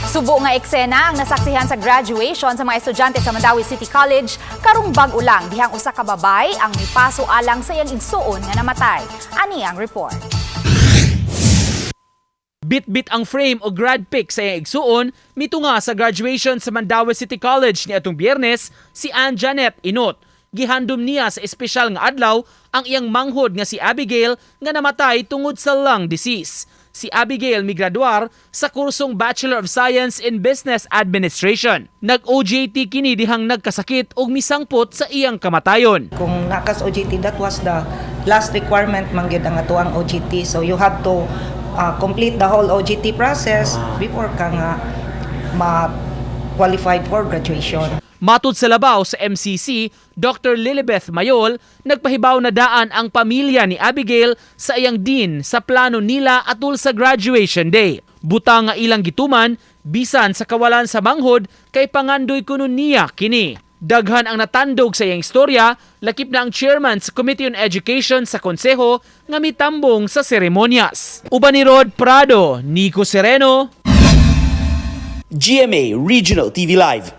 Subo nga eksena ang nasaksihan sa graduation sa mga estudyante sa Mandaue City College karong bag-o lang dihang usa ka babay ang mipaso alang sa iyang igsuon nga namatay. Ani ang report. Bit-bit ang frame o grad pic sa iyang igsuon, mitunga sa graduation sa Mandaue City College ni atong Biyernes si Ann Janet Inot. Gihandom niya sa espesyal nga adlaw ang iyang manghod nga si Abigail nga namatay tungod sa lung disease. Si Abigail migraduar sa kursong Bachelor of Science in Business Administration. Nag-OJT kini dihang nagkasakit og misangpot sa iyang kamatayon. Kung nakas OJT, that was the last requirement man gyud ang atoang OJT. So you have to complete the whole OJT process before ka nga ma-qualified for graduation. Matud sa labaw sa MCC, Dr. Lilibeth Mayol, nagpahibaw na daan ang pamilya ni Abigail sa iyang dean sa plano nila atul sa graduation day. Buta nga ilang gituman, bisan sa kawalan sa manghod, kay pangandoy kuno niya kini. Daghan ang natandog sa iyang istorya, lakip na ang chairman sa Committee on Education sa Konseho nga mitambong sa seremonyas. Uban ni Rod Prado, Nico Sereno, GMA Regional TV Live.